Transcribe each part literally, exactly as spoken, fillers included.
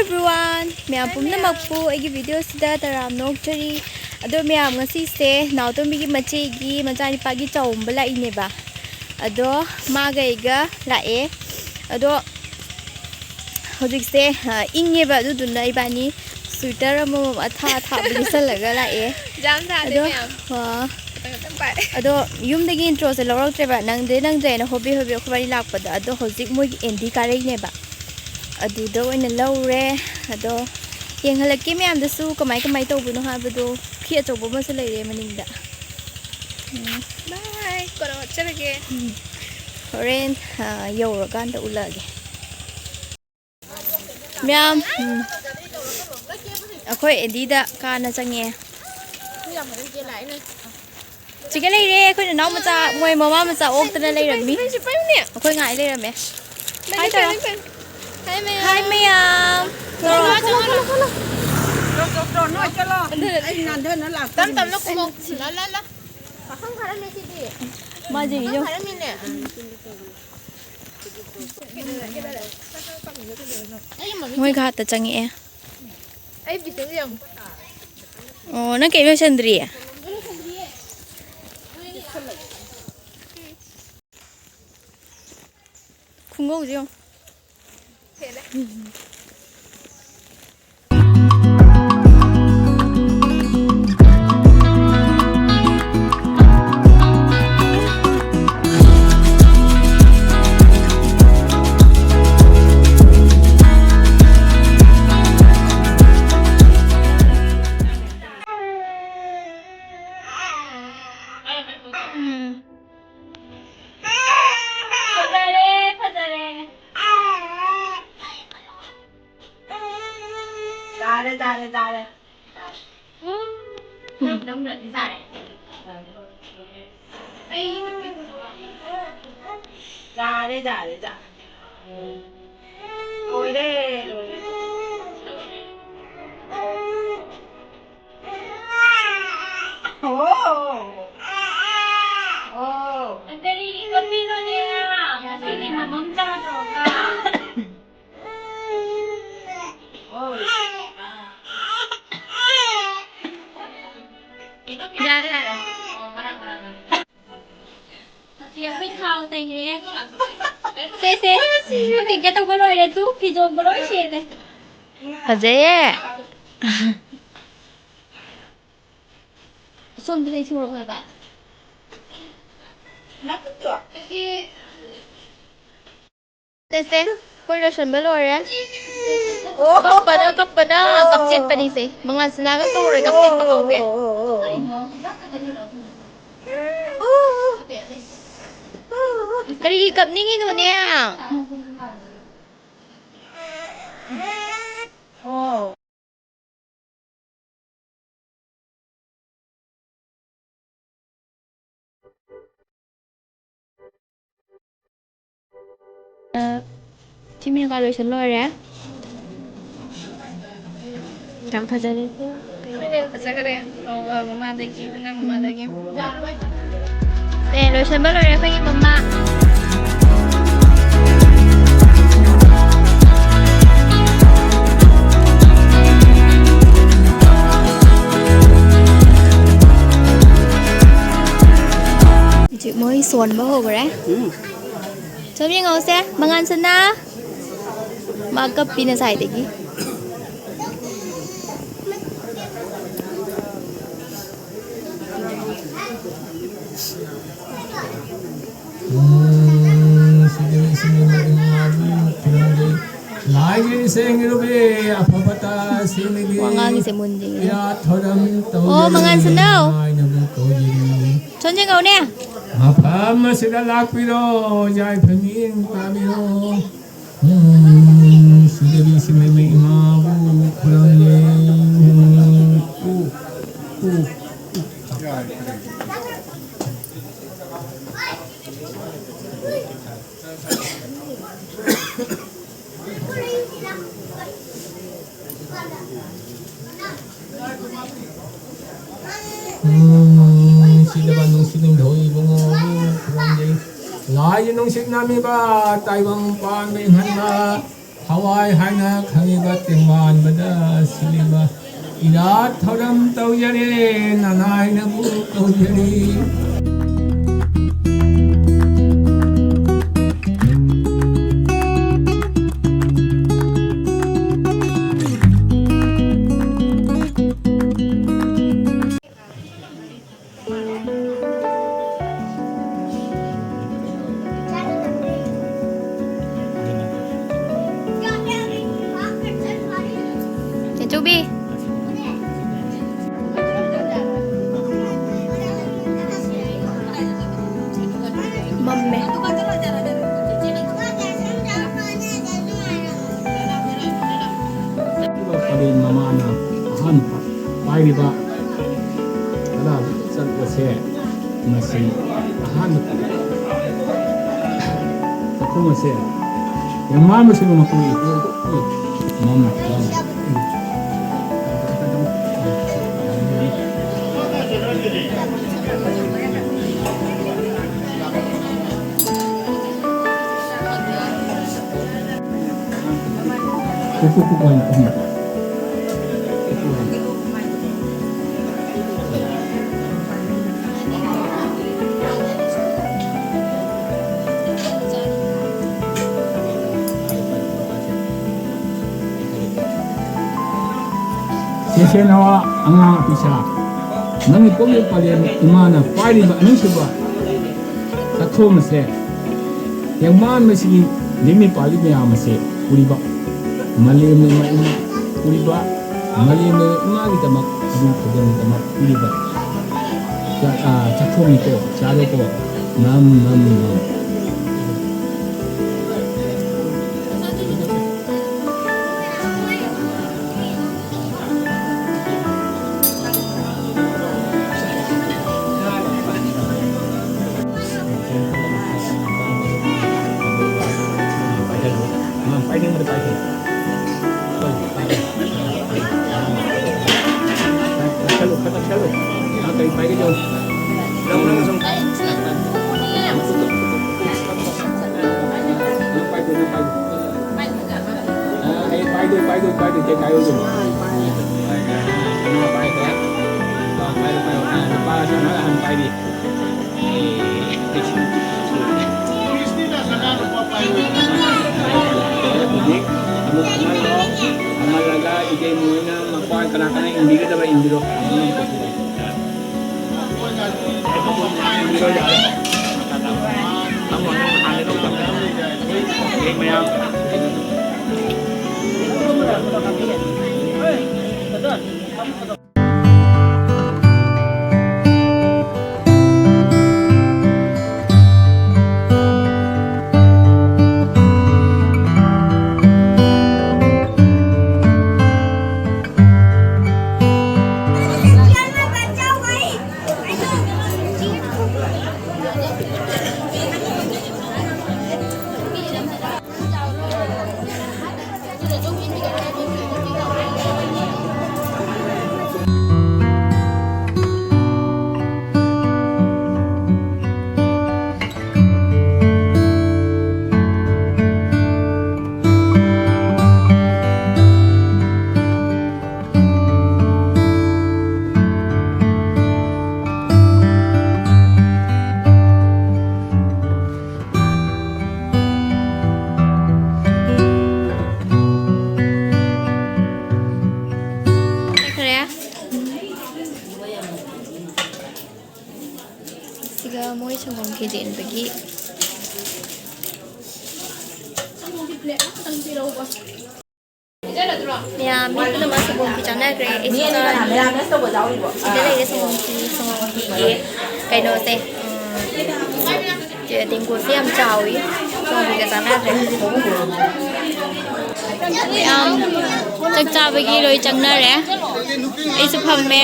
Everyone, ꯃꯌꯥꯝ ꯄꯨꯝꯅꯃꯛꯄꯨ ꯑꯩꯒꯤ ꯚꯤꯗꯤꯑꯣꯁꯤꯗ ꯇꯔꯥꯝꯅ ꯑꯣꯛꯆꯔꯤ꯫ ꯑꯗꯣ ꯃꯌꯥꯝ, ꯉꯁꯤꯁꯦ ꯅꯥꯎꯇꯣꯝꯕꯤꯒꯤ ꯃꯆꯦꯒꯤ ꯃꯆꯥꯅꯤꯄꯥꯒꯤ ꯆꯥꯎꯝꯕ ꯂꯥꯛꯏꯅꯦꯕ꯫ ꯑꯗꯣ ꯃꯥꯒ ꯑꯩꯒ ꯂꯥꯛꯑꯦ꯫ ꯑꯗꯣ ꯍꯧꯖꯤꯛꯁꯦ, ꯑ, ꯏꯪꯉꯦꯕ, ꯑꯗꯨꯗꯨꯅ ꯏꯕꯥꯅꯤ ꯁ꯭ꯋꯤꯇꯔ ꯑꯃꯃꯝ ꯑꯊꯥ ꯑꯊꯥꯕ ꯂꯤꯠꯁꯜꯂꯒ ꯂꯥꯛꯑꯦ꯫ ꯌꯥꯝ ꯁꯥꯗꯦ ꯑꯗꯣ, ꯃꯌꯥꯝ꯫ ꯑ, ꯈꯤꯇꯪ ꯈꯤꯇꯪ ꯄꯥꯏ꯫ ꯑꯗꯣ ꯌꯨꯝꯗꯒꯤ ꯏꯟꯇ꯭ꯔꯣꯁꯦ ꯂꯧꯔꯛꯇ꯭ꯔꯦꯕ, ꯅꯪꯗ꯭ꯔꯦ ꯅꯪꯗ꯭ꯔꯦꯅ ꯍꯣꯕꯦ ꯍꯣꯕꯦ ꯑꯩꯈꯣꯏꯕꯥꯅꯤ ꯂꯥꯛꯄꯗ꯫ ꯑꯗꯣ ꯍꯧꯖꯤꯛ ꯃꯣꯏꯒꯤ ꯑꯦꯟꯗꯤ ꯀꯥꯔꯩꯅꯦꯕ, ꯑꯗꯨꯗ ꯑꯣꯏꯅ ꯂꯧꯔꯦ꯫ ꯑꯗꯣ ꯌꯦꯡꯍꯜꯂꯛꯀꯦ ꯃꯌꯥꯝꯗꯁꯨ ꯀꯃꯥꯏ ꯀꯃꯥꯏ ꯇꯧꯕꯅꯣ ꯍꯥꯏꯕꯗꯣ꯫ ꯄꯨꯈ꯭ꯔꯤ ꯑꯆꯧꯕ ꯑꯃꯁꯨ ꯂꯩꯔꯦ ꯃꯅꯤꯡꯗ꯫ ꯎꯝ꯫ ꯕꯥꯏ, ꯀꯣꯟꯅ ꯍꯥꯞꯆꯔꯒꯦ꯫ ꯎꯝ꯫ ꯍꯣꯔꯦꯟ, ꯑ, ꯌꯧꯔꯀꯥꯟꯗ ꯎꯠꯂꯛꯑꯒꯦ꯫ ꯃꯌꯥꯝ, ꯎꯝ꯫ ꯑꯩꯈꯣꯏ ꯑꯦꯟꯗꯤꯗ ꯀꯥꯟꯅ ꯆꯪꯉꯛꯑꯦ꯫ ꯁꯤꯒ ꯂꯩꯔꯦ ꯑꯩꯈꯣꯏ ꯅꯅꯥꯎ ꯃꯆꯥ, ꯃꯣꯏ ꯃꯃꯥ ꯃꯆꯥ ꯑꯣꯛꯇꯅ ꯂꯩꯔꯝꯃꯤ꯫ ꯑꯩꯈꯣꯏ ꯉꯥꯏ ꯂꯩꯔꯝꯃꯦ꯫ ꯍꯥꯏ ꯇꯧꯔꯣ꯫ ꯍꯥꯏ ꯃꯌꯥꯝ꯫ ꯍꯥꯏ ꯃꯌꯥꯝ꯫ ꯇꯧꯔꯣ꯫ ꯆꯠꯂꯣ, ꯆꯠꯂꯣ, ꯆꯠꯂꯣ꯫ ꯆꯠꯂꯣ, ꯆꯠꯂꯣ, ꯆꯠꯂꯣ, ꯅꯣꯏ ꯆꯠꯂꯣ꯫ ꯑꯗꯨꯅ ꯑꯩ ꯅꯥꯟꯊꯅ ꯂꯥꯛꯄꯅꯤ꯫ ꯇꯞ ꯇꯞꯅ ꯀꯨꯝꯃꯣ꯫ ꯂꯥ, ꯂꯥ, ꯂꯥ꯫ ꯄꯥꯈꯪ ꯐꯥꯔꯝꯃꯦ ꯁꯤꯗꯤ꯫ ꯃꯥꯁꯦ ꯄꯥꯈꯪ ꯌꯦꯡꯉꯣ꯫ ꯐꯥꯔꯝꯃꯤꯅꯦ꯫ ꯑꯩꯒꯤ ꯃꯃꯤꯠ ꯃꯣꯏ ꯆꯦ-, ꯘꯥꯠꯇ ꯆꯪꯉꯛꯑꯦ꯫ ꯑꯩ ꯕꯤꯇꯨꯜ ꯌꯦꯡꯉꯨ꯫ ꯑꯣ, ꯅꯪ ꯀꯩꯝ ꯌꯣꯏꯁꯟꯗ꯭ꯔꯤꯌꯦ? ꯈꯨꯡꯒꯧꯁꯦ ꯌꯦꯡꯉꯣ꯫ ꯍꯦꯜꯂꯦ꯫ ꯐꯖꯔꯦ, ꯐꯖꯔꯦ꯫ ꯌꯥꯔꯦ, ꯌꯥꯔꯦ, ꯌꯥꯔꯦ꯫ ꯎꯝ꯫ ꯅꯪꯅꯗꯤ ꯌꯥꯔꯦ꯫ ꯑꯩ ꯌꯥꯔꯦ, ꯌꯥꯔꯦ, ꯌꯥꯔꯦ꯫ ꯂꯣꯏꯔꯦ, ꯂꯣꯏꯔꯦ꯫ ꯑꯣ꯫ ꯑꯣ꯫ ꯀꯔꯤꯒꯤ ꯀꯞꯄꯤꯅꯣꯅꯦ? ꯉꯁꯤꯗꯤ ꯃꯃꯝ ꯆꯥꯗ꯭ꯔꯣꯒ? ꯁꯦ, ꯁꯦ꯫ ꯇꯤꯀꯦꯠ ꯇꯧꯕ ꯂꯣꯏꯔꯦ, ꯇꯨ ꯐꯤꯖꯣꯝꯕ ꯂꯣꯏ ꯁꯦꯠꯂꯦ꯫ ꯐꯖꯩꯌꯦ꯫ ꯁꯣꯝꯗ ꯂꯩ ꯊꯣꯔꯛꯑꯣ ꯍꯥꯏꯕ꯫ ꯁꯦ, ꯁꯦ, ꯑꯩꯈꯣꯏ ꯂꯣꯏꯁꯟꯕ ꯂꯣꯏꯔꯦ꯫ ꯀꯞꯄꯅ, ꯀꯞꯄꯅ ꯀꯞꯆꯦꯠꯄꯅꯤꯁꯦ꯫ ꯃꯉꯥꯜ ꯁꯅꯥꯒ ꯀꯧꯔꯦ, ꯀꯞꯆꯦꯠꯄ ꯀꯧꯒꯦ꯫ ꯀꯔꯤꯒꯤ ꯀꯞꯅꯤꯡꯉꯤꯅꯣꯅꯦ? ꯑ, ꯊꯤꯃꯤꯅ ꯂꯣꯏꯁꯟ ꯂꯣꯏꯔꯦ꯫ ꯌꯥꯝ ꯐꯖꯔꯦ꯫ ꯐꯖꯈ꯭ꯔꯦ꯫ ꯑꯧ, ꯑꯧ, ꯃꯃꯥꯗꯒꯤ, ꯑꯉꯥꯡ ꯃꯃꯥꯗꯒꯤ꯫ ꯑꯦ, ꯂꯣꯏꯁꯟꯕ ꯂꯣꯏꯔꯦ ꯑꯩꯈꯣꯏꯒꯤ ꯃꯃꯥ꯫ ꯍꯧꯖꯤꯛ ꯃꯣꯏ ꯁꯣꯟꯕ ꯍꯧꯈ꯭ꯔꯦ꯫ ꯁꯣꯝ ꯌꯦꯡꯍꯧꯁꯦ, ꯃꯉꯥꯟ ꯁꯅꯥ꯫ ꯃꯥ ꯀꯞꯄꯤ ꯉꯁꯥꯏꯗꯒꯤ꯫ ꯎꯝ, ꯁꯤꯗꯤ ꯏꯁꯤꯡ ꯑꯃ ꯏꯃꯥꯕꯨ ꯈꯨꯔꯨꯝꯖꯩ꯫ ꯂꯥꯏꯒꯤ ꯏꯁꯩ ꯏꯔꯨꯕꯤ ꯑꯐꯕꯇ ꯁꯤꯅꯤꯒꯤ ꯋꯥ ꯉꯥꯡꯉꯤꯁꯦ ꯃꯨꯟꯗꯦ꯫ ꯏꯔꯥꯠ ꯊꯧꯔꯝ ꯑꯣ, ꯇꯧꯖꯔꯤ꯫ ꯃꯉꯥꯟ ꯁꯅꯥꯎ꯫ ꯉꯥꯏꯅꯕ ꯀꯧꯖꯔꯤ꯫ ꯁꯣꯝ ꯌꯦꯡꯍꯧꯅꯦ꯫ ꯃꯐꯝ ꯑꯁꯤꯗ ꯂꯥꯛꯄꯤꯔꯣ, ꯌꯥꯏꯐ ꯃꯤꯠꯌꯦꯡ ꯇꯥꯕꯤꯔꯣ꯫ ꯎꯝ, ꯁꯤꯗꯒꯤ ꯁꯤꯃꯩꯃꯩ ꯏꯃꯥꯕꯨ ꯈꯨꯔꯨꯝꯃꯤ꯫ ꯎꯝ, ꯎ, ꯎ, ꯎ꯫ ꯎꯝ, ꯁꯤꯗꯕ ꯅꯨꯡꯁꯤꯠ ꯅꯤꯡꯊꯧ ꯏꯕꯨꯡꯉꯣꯕꯨ ꯈꯨꯔꯨꯝꯖꯩ꯫ ꯂꯥꯏꯒꯤ ꯅꯨꯡꯁꯤꯠ ꯅꯝꯃꯤꯕ ꯇꯥꯏꯕꯪ ꯄꯥꯟꯕ ꯏꯪꯍꯟꯕ ꯊꯋꯥꯏ ꯍꯥꯏꯅ ꯈꯪꯉꯤꯕ ꯇꯦꯡꯕꯥꯟꯕꯗ ꯁꯤꯜꯂꯤꯕ ꯏꯔꯥꯠ ꯊꯧꯔꯝ ꯇꯧꯖꯔꯦ, ꯅꯅꯥꯏꯅꯕꯨ ꯀꯧꯖꯔꯤ꯫ ꯄꯤꯕ ꯀꯗꯥꯏꯗ ꯆꯠꯄꯁꯦ ꯃꯁꯤ ꯑꯍꯥꯟꯕ ꯆꯥꯛꯈꯨꯝ ꯑꯁꯦ ꯌꯥꯝ ꯃꯥꯟꯕꯁꯤꯡ ꯃꯈꯣꯏ ꯃꯃ ꯄꯨꯄꯨ ꯄꯨꯄꯨ ꯍꯥꯏꯅ ꯑꯍꯨꯝ꯫ ꯁꯦꯁꯦ ꯅꯋꯥ ꯑꯉꯥꯡ ꯑꯄꯤꯁꯥ, ꯅꯪꯒꯤ ꯄꯣꯛꯂꯤꯕ ꯄꯂꯦꯝ ꯏꯃꯥꯅ ꯄꯥꯏꯔꯤꯕ ꯑꯅꯤꯁꯨꯕ ꯆꯥꯛꯊꯣꯡ ꯑꯁꯦ ꯌꯦꯡꯃꯥꯟꯕꯁꯤꯒꯤ ꯂꯤꯃꯤ ꯄꯥꯜꯂꯤ ꯃꯌꯥꯝ ꯑꯁꯦ ꯎꯔꯤꯕ ꯃꯥꯂꯦꯝꯅ ꯏꯃꯥ, ꯏꯃꯥ ꯎꯔꯤꯕ ꯃꯥꯂꯦꯝꯅ ꯏꯃꯥꯒꯤꯗꯃꯛ ꯑꯗꯨ ꯈꯨꯗꯣꯡꯒꯤꯗꯃꯛ ꯄꯤꯔꯤꯕ ꯆꯥ-, ꯑ, ꯆꯥꯛꯊꯣꯡꯅꯤꯀꯣ, ꯆꯥꯔꯣꯀꯣ, ꯅꯝ, ꯅꯝ, ꯅꯝ꯫ ꯑꯥ, ꯑꯩ ꯄꯥꯏꯗꯣꯏ, ꯄꯥꯏꯗꯣꯏ, ꯄꯥꯏꯗꯣꯏ, ꯀꯩ ꯄꯥꯏꯔꯣꯏꯗꯣꯏꯅꯣ? ꯑꯥ, ꯄꯥꯏꯔꯣ, ꯄꯥꯏꯔꯣ꯫ ꯑꯥ, ꯅꯨꯄꯥꯒ ꯁꯥꯟꯅꯔꯒ ꯍꯥꯟꯅ ꯄꯥꯏꯔꯤ꯫ ꯍꯧꯖꯤꯛ ꯑꯃꯨꯛ ꯑꯃ ꯂꯧ, ꯑꯃ ꯂꯧꯔꯒ ꯏꯇꯩꯃ ꯍꯣꯏꯅ ꯃꯄꯥ ꯀꯅꯥ ꯀꯅꯥ ꯏꯟꯕꯤꯒꯗꯕ ꯏꯟꯕꯤꯔꯣ꯫ ꯃꯌꯥꯝ ꯃꯤ ꯄꯨꯝꯅꯃꯛ ꯁꯪꯒꯣꯝ ꯈꯦꯔ ꯆꯥꯟꯅꯈ꯭ꯔꯦ꯫ ꯑꯩꯁꯨ ꯆꯥꯔꯅꯤ꯫ ꯁꯤꯗ ꯂꯩꯔꯦ ꯁꯪꯒꯣꯝ ꯈꯦꯔ, ꯁꯪꯒꯣꯝ ꯈꯦꯔꯒꯤ ꯀꯩꯅꯣꯁꯦ, ꯎꯝ, ꯇꯦꯡꯀꯣꯠꯁꯦ ꯌꯥꯝ ꯆꯥꯎꯏ꯫ ꯁꯪꯒꯣꯝ ꯈꯦꯔꯒ ꯆꯥꯟꯅꯈ꯭ꯔꯦ꯫ ꯃꯌꯥꯝ ꯆꯥꯛ ꯆꯥꯕꯒꯤ ꯂꯣꯏ ꯆꯪꯅꯔꯦ꯫ ꯑꯩꯁꯨ ꯐꯝꯃꯦ꯫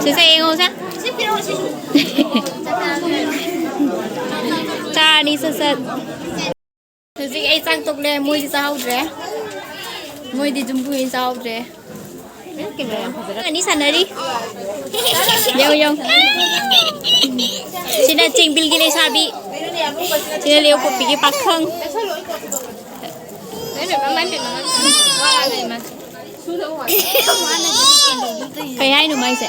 ꯁꯦ, ꯁꯦ, ꯌꯦꯡꯉꯣ, ꯁꯦ꯫ ꯆꯥꯔꯅꯤ, ꯁꯠ, ꯁꯠ꯫ ꯍꯧꯖꯤꯛ ꯑꯩ ꯆꯥꯛ ꯇꯣꯛꯂꯦ, ꯃꯣꯏꯗꯤ ꯆꯥꯍꯧꯗ꯭ꯔꯦ꯫ ꯃꯣꯏꯗꯤ ꯖꯨꯝꯕꯨ ꯑꯣꯏꯅ ꯆꯥꯍꯧꯗ꯭ꯔꯦ꯫ ꯑꯅꯤ ꯁꯥꯟꯅꯔꯤ꯫ ꯌꯦꯡꯉꯨ, ꯌꯦꯡꯉꯨ꯫ ꯁꯤꯅ ꯆꯦꯡꯕꯤꯜꯒꯤ ꯂꯩꯁꯥꯕꯤ꯫ ꯁꯤꯅ ꯂꯤꯑꯣꯄꯣꯛꯄꯤꯒꯤ ꯄꯥꯈꯪ꯫ ꯀꯩ ꯍꯥꯏꯅꯣ ꯃꯥꯏꯁꯦ?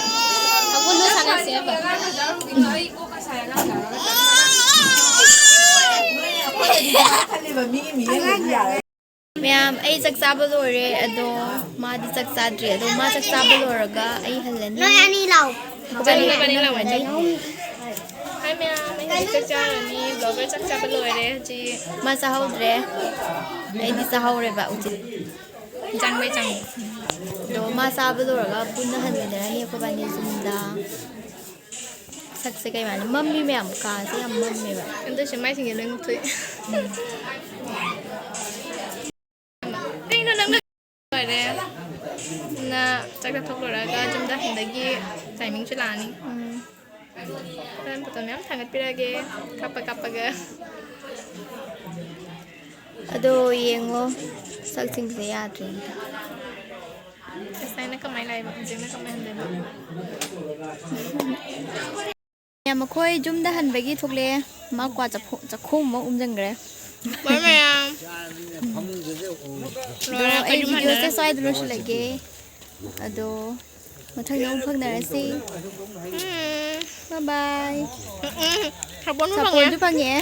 ꯃꯌꯥꯝ, ꯑꯩ ꯆꯥꯛ ꯆꯥꯕ ꯂꯣꯏꯔꯦ, ꯑꯗꯣ ꯃꯥꯗꯤ ꯆꯥꯛ ꯆꯥꯗ꯭ꯔꯤ꯫ ꯑꯗꯣ ꯃꯥ ꯆꯥꯛ ꯆꯥꯕ ꯂꯣꯏꯔꯒ ꯑꯩ ꯍꯜꯂꯅꯤ꯫ ꯅꯣꯏ ꯑꯅꯤ ꯂꯥꯎ꯫ ꯏꯕꯥꯅꯤ ꯄꯨꯟꯅ ꯍꯜꯂꯅꯤ꯫ ꯍꯥꯏ ꯃꯌꯥꯝ, ꯑꯩ ꯍꯧꯖꯤꯛ ꯆꯥꯛ ꯆꯥꯔꯅꯤ꯫ ꯕ꯭ꯂꯣꯒꯔ ꯆꯥꯛ ꯆꯥꯕ ꯂꯣꯏꯔꯦ ꯍꯧꯖꯤꯛ꯫ ꯃꯥ ꯆꯥꯍꯧꯗ꯭ꯔꯦ, ꯑꯩꯗꯤ ꯆꯥꯍꯧꯔꯦꯕ ꯍꯧꯖꯤꯛ꯫ ꯏꯟꯖꯥꯡ ꯃꯩ ꯆꯪꯉꯤ꯫ ꯑꯗꯣ ꯃꯥ ꯆꯥꯕ ꯂꯣꯏꯔꯒ ꯄꯨꯟꯅ ꯍꯟꯃꯤꯟꯅꯔꯅꯤ ꯑꯩꯈꯣꯏꯕꯥꯅꯤ ꯌꯨꯝꯗ꯫ ꯁꯛꯁꯦ ꯀꯩ ꯃꯥꯟꯅꯤ? ꯃꯝꯃꯤ ꯃꯌꯥꯝ, ꯀꯥꯁꯦ ꯌꯥꯝ ꯃꯝꯃꯦꯕ꯫ ꯑꯗꯨꯏꯁꯨ ꯃꯥꯏꯁꯤꯡꯁꯦ ꯂꯣꯏ ꯉꯧꯊꯣꯛꯑꯦ꯫ ꯎꯝ꯫ ꯀꯩꯅꯣ ꯅꯪꯅ ꯂꯣꯏꯔꯦ꯫ ꯅ ꯆꯥꯛ ꯆꯥꯊꯣꯛ ꯂꯣꯏꯔꯒ ꯌꯨꯝꯗ ꯍꯟꯕꯒꯤ ꯇꯥꯏꯃꯤꯡꯁꯨ ꯂꯥꯛꯑꯅꯤ꯫ ꯎꯝ꯫ ꯍꯣꯔꯦꯟ ꯐꯣꯇꯣ ꯃꯌꯥꯝ ꯊꯥꯒꯠꯄꯤꯔꯛꯑꯒꯦ, ꯀꯥꯞꯄ ꯀꯥꯞꯄꯒ꯫ ꯑꯗꯣ ꯌꯦꯡꯉꯣ, ꯁꯛꯁꯤꯡꯁꯦ ꯌꯥꯗ꯭ꯔꯦ꯫ ꯉꯁꯥꯏꯅ ꯀꯃꯥꯏꯅ ꯂꯥꯛꯏꯕ? ꯍꯧꯖꯤꯛꯅ ꯀꯃꯥꯏꯅ ꯍꯟꯗꯣꯏꯕ? ꯃꯌꯥꯝ, ꯃꯈꯣꯏ ꯌꯨꯝꯗ ꯍꯟꯕꯒꯤ ꯊꯣꯛꯂꯛꯑꯦ꯫ ꯃꯥ ꯀ꯭ꯋꯥ ꯆꯥꯛꯈꯣ-, ꯆꯥꯛꯈꯣꯝ ꯑꯃ ꯎꯝꯖꯟꯈ꯭ꯔꯦ꯫ ꯕꯥꯏ ꯃꯌꯥꯝ꯫ ꯑꯗꯣ ꯂꯣꯏꯔꯦ, ꯑꯩꯈꯣꯏ ꯑꯩ ꯌꯨꯝ ꯚꯤꯗꯤꯑꯣꯁꯦ ꯍꯟꯅꯔꯦ꯫ ꯁ꯭ꯋꯥꯏꯗ ꯂꯣꯏꯁꯤꯜꯂꯒꯦ꯫ ꯑꯗꯣ ꯃꯊꯪꯗ ꯑꯃꯨꯛ ꯐꯪꯅꯔꯁꯤ꯫ ꯎꯝ꯫ ꯕꯥꯏ ꯕꯥꯏ꯫ ꯎꯝ, ꯎꯝ꯫ ꯁꯥꯄꯣꯟꯁꯨ ꯐꯪꯉꯦ꯫ ꯁꯥꯄꯣꯟꯁꯨ ꯐꯪꯉꯦ꯫